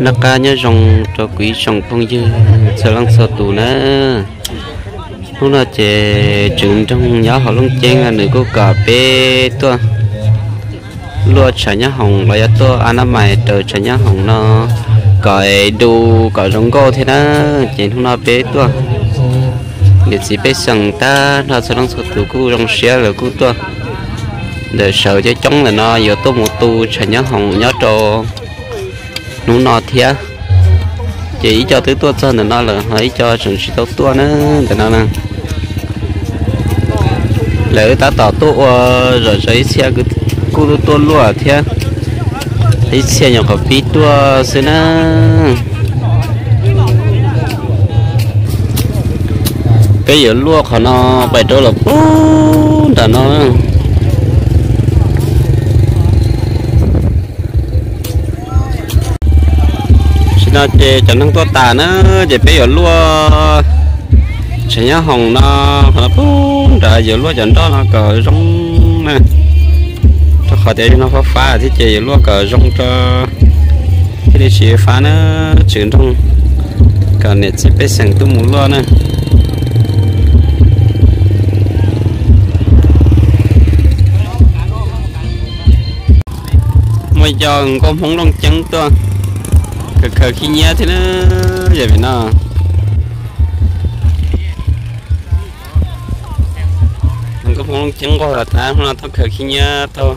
Noj qab nyob zoo rau kuv ib tsoom phooj ywg txhua leej txhua tus na. Hnub no ces tswv nroog nyob hauv Looj Ceeb nws kuj kom peb tuaj luaj tshav nyob hoom los yog tuaj a nab mais raws tshav nyob hoom no kom es du kom zoo nkauj thiab na. Ces hnub no peb tuaj, niam txiv pej xeem tag nrho txhua leej txhua tus kuj zoo siab lawv kuj tuaj ntawm sawv coob coob ntawm no yuav tuaj mus tu tshav nyob hoom nyob rau hnub no thiab. Ces ib co twb tuaj txog ntawm no lawm ho ib co tseem tsis tau tuaj na. Ntawm no na, lawv tab tom tuaj ua zom zaws, ib txhia kuj tuaj luaj thiab, ib txhia nyuam qhuav pib tuaj xwb na. Peb yuav luaj qhov no pais rau lawm pub nram no. Tam sim no ces cov neeg tuaj tas na, ces peb yuav luaj tshav nyob hoom no, qhov no pub nrad yuav luaj cov nroj no kom zoo na, rau qhov tias no fab fab thiab ces yuav luaj kom zoo rau thiaj li tsis fab na. Tswv nroog kom niam txiv pej xeem tuaj mus luaj na. Muaj cov nkauj Hmoob Looj Ceeb tuaj khaws khaws khib nyiab thiab na, yog vim no nkauj Hmoob Looj Ceeb nquag los tag no tuaj khaws khib nyiab tau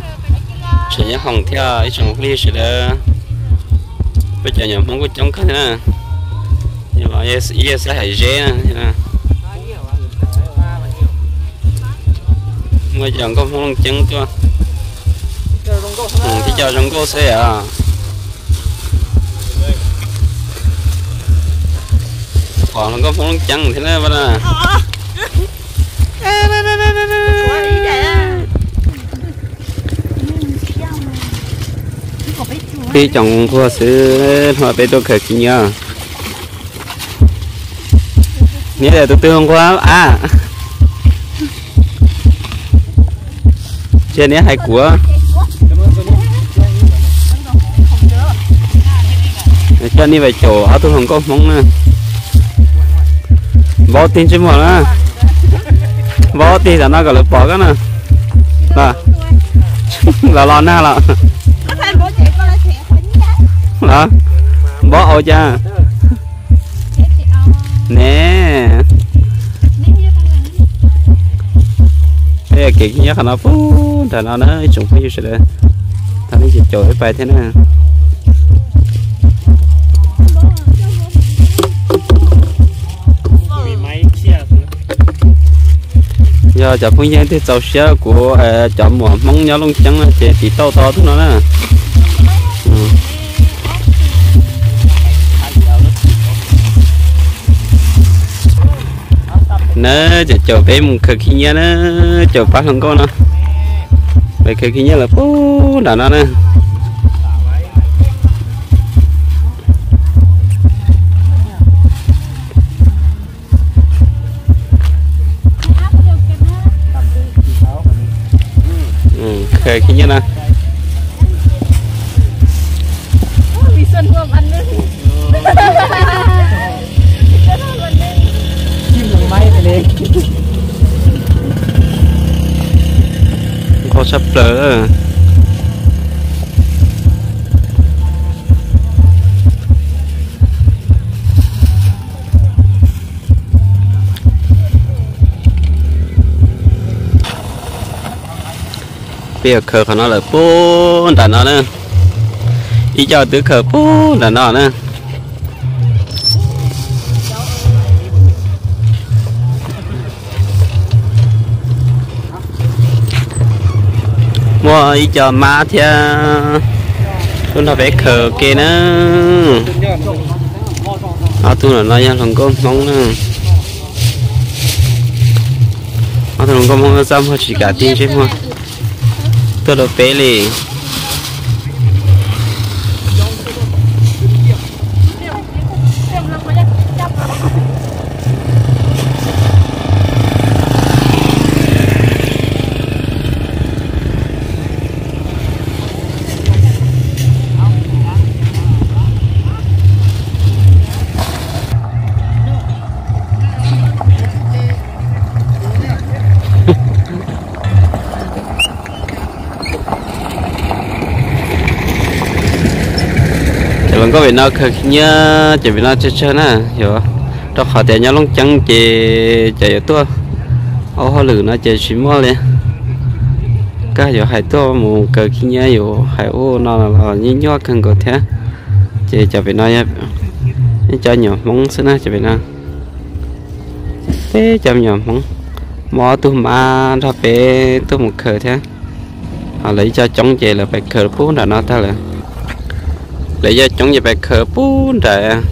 tshav nyob hoom thiab ib tsoom phooj ywg sawv daws. Peb cov nyuam Hmoob kuj coob kawg thiab na, yog xab hais zeb na. Muaj cov nkauj Hmoob Looj Ceeb tuaj, tib co zoo nkauj xwb os. Pom hluas nkauj Hmoob Looj Ceeb thiab na. Peb cov nquag xwb, hnub no peb tuaj khaws khib nyiab. Neb tias tus twg nquag a? Cia neb hais kuv. Coj nej pais caum ob tug hluas nkauj Hmoob na. Npaub tig ntsej muag na. Npaub tig tam no kom lawv pom koj na. Los los nag los. Npaub au cas ne. Peb kev khib nyiab qhov no pub nram no na ib tsoom phooj ywg sawv daws. Thaum nej tsis caum peb pais thiab na. Yog cov phooj ywg twg txaus siab kuv cov muam Hmoob nyob Looj Ceeb no ces tiv tauj tau tus no na. Na, caum caum peb mus khaws khib nyiab na, caum pab hluas nkauj no. Peb khaws khib nyiab lawm pub nram no na. Khaws khib nyiab na. Nkauj tshaj plaws. Peb yuav khaws qhov no lawm pub nram no na. Ib co twb khaws pub nram no na. Muaj ib co mab thiab tuaj nrog peb khaws ke na. Ob tug no yog hluas nkauj Hmoob na. Ob tug hluas nkauj Hmoob txaj muag tsis kam tig ntsej muag tuaj rau peb li. Los nkauj pem no khaws khib nyiab ces pem no tsawg tsawg na, yog rau qhov tias nyob Looj Ceeb ces cov yuav tuaj ua hauj lwm no ces tsis muaj li. Koj yuav hais tuaj mus khaws khib nyiab yuav hais ua no los nyuaj nyuaj kawg nkaus thiab. Ces cov pem no cov nyuam Hmoob xwb na, cov pem no peb cov me nyuam Hmoob, muaj ob tug mab nrog peb tuaj mus khaws thiab. Ho lawv ib co coob ces lawv pais khaws pub nram no tag lawm. Lawv ib co coob ces pais khaws pub nram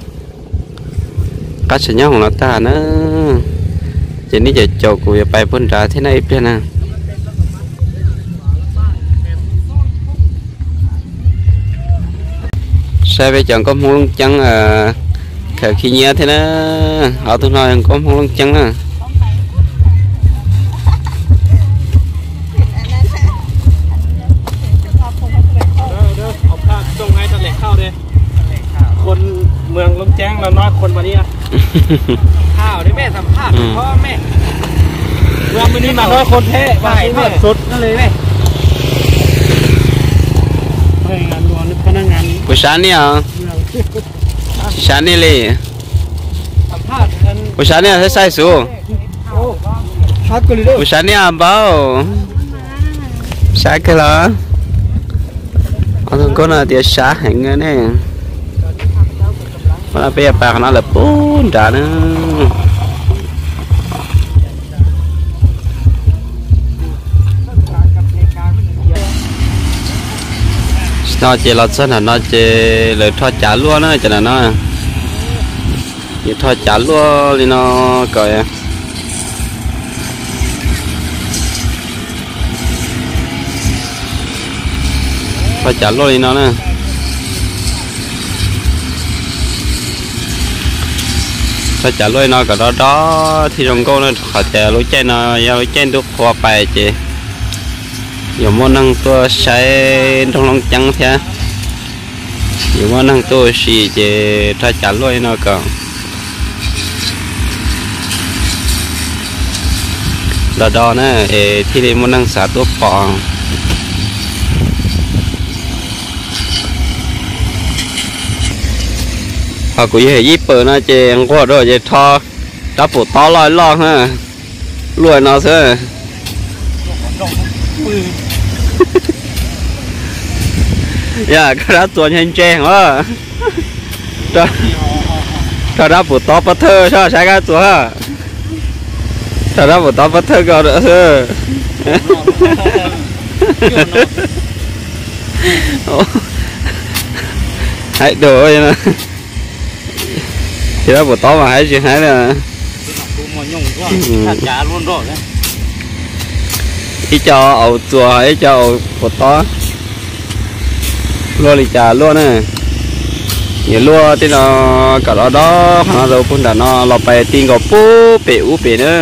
qab tsev nyob hoom no tag na. Ces nej caum caum kuv yuav pais pub nrad thiab na ib pliag na. Saib peb cov nkauj Hmoob Looj Ceeb khaws khib nyiab thiab na. Ob tug no nkauj Hmoob Looj Ceeb na. Puas sab niaj? Tsis sab niaj li. Puas sab niaj thiab saib xub? Puas sab niaj npaub? Sab kawg los? Ob tug nkauj no tias sab heev ne. Peb yuav pais qhov no lawm pub nrad na. No ces los txog nram no ces lawv rho cav luaj na, cov nram no. Ces rho cav luaj li no kom rho cav luaj li no na. Rho cav luaj li no kom dob dob thiaj zoo nkauj na, qhov tias lub caij no yog lub caij ntuj qhua pais ces yuav muaj neeg tuaj saib nroog Looj Ceeb thiab. Yuav muaj neeg tuaj ua si ces rho cav luaj li no kom do do na, es thiaj li muaj neeg xav tuaj pom. Ho kuv yawg yij pawg no ces nquag dua ces rho rab pum tob loj loj na, luaj no xwb. Yog koj rab txuas ntse ntse os. Rho rab pum tob pov thawj saib koj txuas. Rho rab pum tob pov thawj koj xwb. Haib dua, rab pum tob mas haib tsis haib li. Ib co aus txuas, ib co aus pum tob. Luaj li cas luaj na. Yuav luaj tej no kom dob dob qhov no rau puag nram no los pais ti nkaus pub pem ub pem na.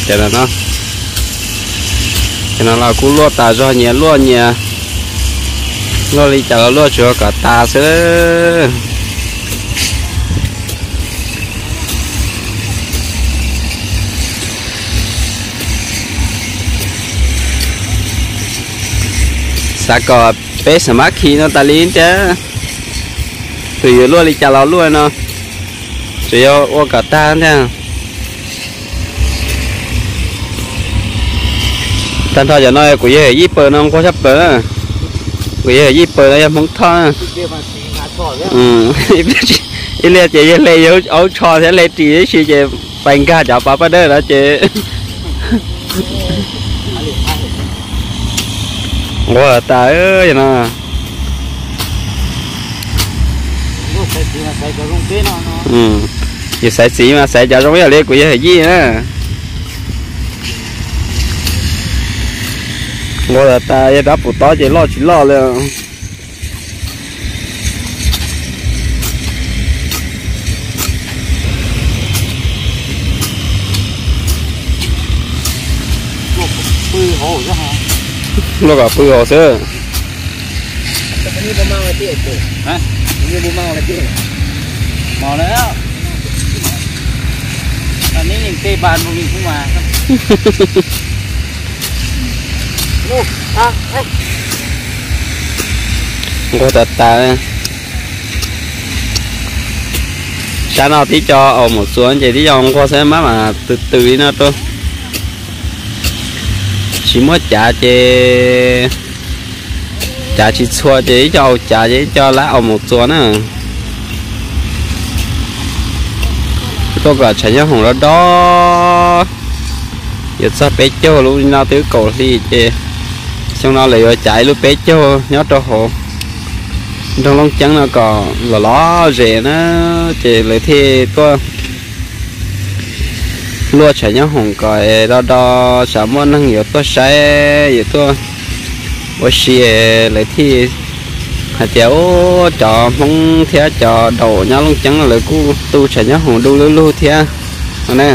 Ces no, ces no los kuj luaj tas zog, nyias luaj nyias. Luaj li cas los luaj tsuav kom tas xwb. Xav kom peb xam mab khi no tas li thiab. Tsuas yuav luaj li cas los luaj no, tsuas yog ua kom tag ntag. Tag nrho cov no kuv yawg yij pawg no nquag tshaj plaws na. Kuv yawg yij pawg no yog Hmoob Thoj na. Ib pliag ces yawg hle yawg aub tsho thiab hle ris ib si ces pais nkag cov pab paj dawb no ces nquag tas no. Yus xaiv txiv mas xaiv cov zoo ib yam li kuv yawg yij na. Nquag tas tas yog rab pum tob ces loj tsis loj li. Luaj kom pw hauv xwb. Nquag tas tas. Sab no tib co aus mus txuas ces tib co nquag xwb, maj mam tws tws li no rau. Tsis muaj cav ces cav tsis txhua ces ib co aus cav ces ib co lab aus mus txuas na. Tuaj kom tshav nyob hoom do do. Yuav txog peb caug lub no twb kaum hli ces xyoo no lawv yuav cav ib lub peb caug nyob rau hauv nroog Looj Ceeb no kom los lom zem na, ces lawv thiaj tuaj luaj tshav nyob hoom kom do do, tsam muaj neeg yuav tuaj saib yuav tuaj ua si, lawv thiaj hais tias, Ub, cov Hmoob thiab cov daum nyob Looj Ceeb lawv kuj tu tshav nyob hoom du lug lug thiab no na.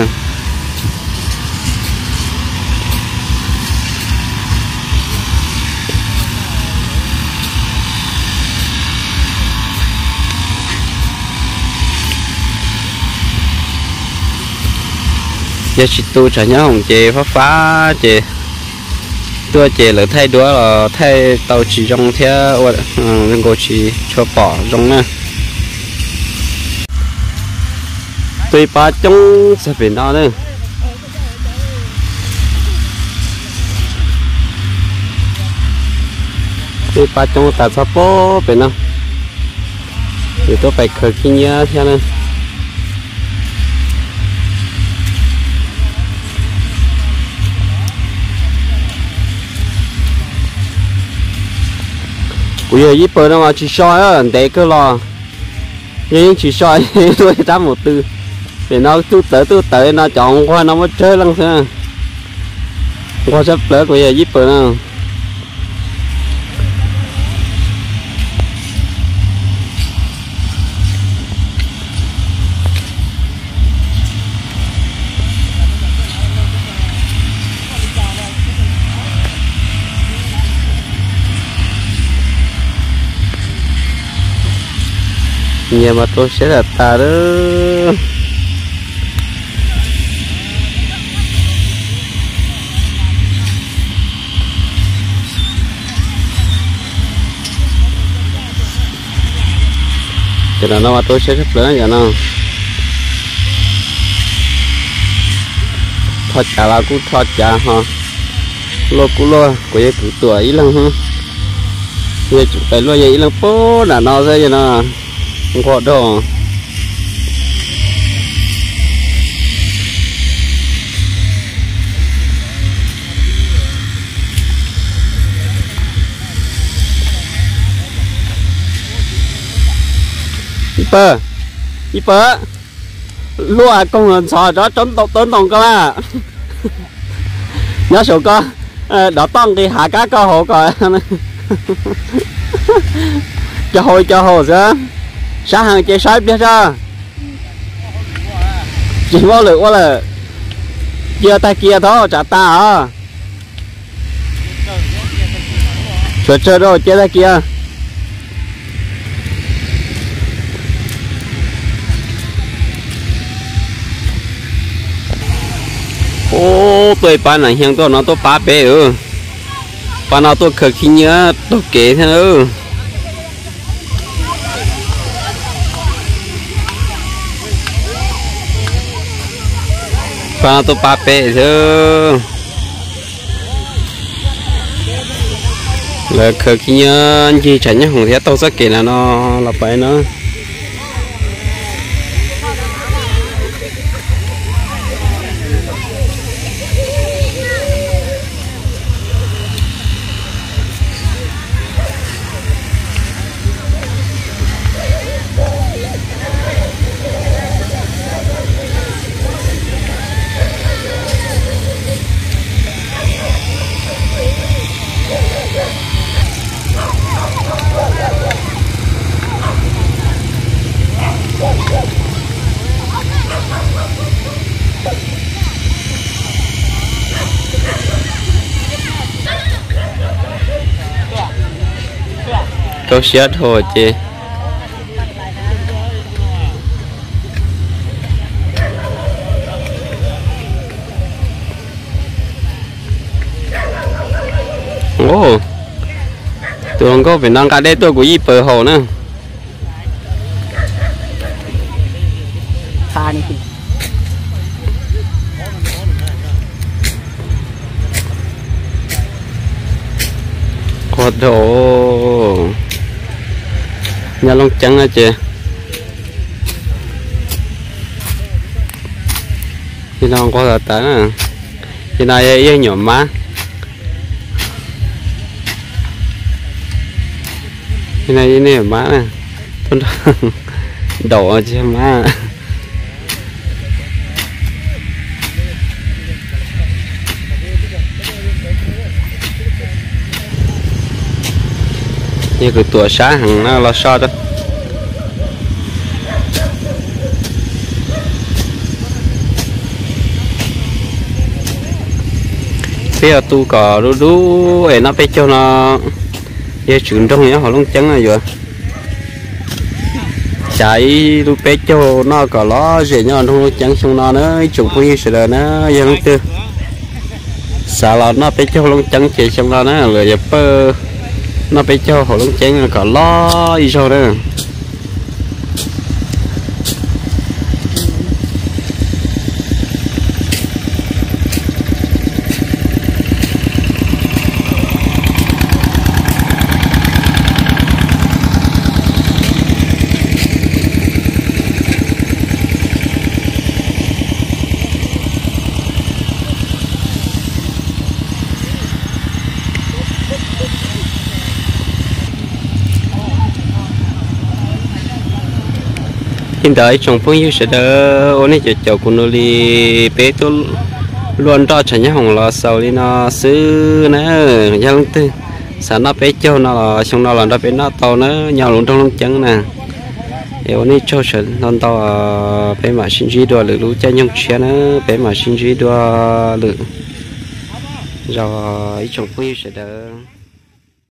Yog tsis tu tshav nyob hoom ces fab fab ces tuaj ces lawv thaij duab los thaij tau tsis zoo thiab ua zoo nkaus tsis tshua pom zoo na. Tuaj ib pab coob txog pem no na. Tuaj ib pab coob tas txog pem no. Yuav tuaj pais khaws khib nyiab thiab na. Kuv yawg Yib Pawg no mas tsis so, ntev kawg los yog yeej tsis so, tuaj rab mus tw. Pem no tuj tawv tuj tawv no cov nquag no muaj tsawg leej xwb. Nquag tshaj plaws kuv yawg Yib Pawg no. Nyias mas rau siab tas tas lawm. Cov no mas rau siab tshaj plaws cov no. Rho cav los kuj rho cav ho, luaj kuj luaj, kuv yawg kwv Tuam ib leeg, yawg tseem pais luaj yawg ib leeg puag nram no xwb yawg no, nquag dhau. Ib Pawg, Ib Pawg, luaj koog ntxhov rov tsob ntoo koj na. Nyob saum koj, dov toj nqis hav kab koj hauv ko. Cov haus cov haus xwb, sab heev ces sab ib pliag tso. Tsis muaj lwm ua lawm, cia tag kis thaum tsam tas os. Tshuav tsawg rau cia tag kis. Ub, tuaj ib pab nam xyoo tuaj no tuaj pab peb, pab no tuaj khaws khib nyiab taug kev thiab. Pab no tuaj pab peb xwb. Lawv khaws khib nyiab ncig tshav nyob hoom thiab taug txoj kev na no los pais no. Rau siab dhau ces. Tus hluas nkauj pem no nqa dej tuaj kuv yeej pawg haus na. Quaj dhau. Nyob Looj Ceeb no ces, no nquag tas tas na. Ces no yog ib nyuam mab. Ib nyuam mab na, tuaj nrog daum tsis yog mab. Yog kuv tuam sab heev no los so rau. Peb yuav tu kom dub dub es noj peb caug no, yog tswv nroog nyob hauv Looj Ceeb no yuav xyav ib lub peb caug noj kom lom zem nyob nroog Looj Ceeb xyoo no na ib tsoom phooj ywg sawv daws na. Yog leej twg xav los noj peb caug Looj Ceeb ces xyoo no na lawv yuav pab noj peb caug hauv Looj Ceeb kom lom ib zaug na. Li ntawd ib tsoom phooj ywg sawv daws, ua nej caum caum kuv nus li, peb tuaj luaj nroj tshav nyob hoom los xaus li no xwb na. Yog leej twg xav noj peb caug no los xyoo no los nrog peb noj tau na, nyob lub nroog Looj Ceeb na. Es ua nej tsaug sawv ntau ntau, peb mam sib ntsib dua lwm lub caij nyoog tshiab na, peb mam sib ntsib dua lwm zaus ib tsoom phooj ywg sawv daws.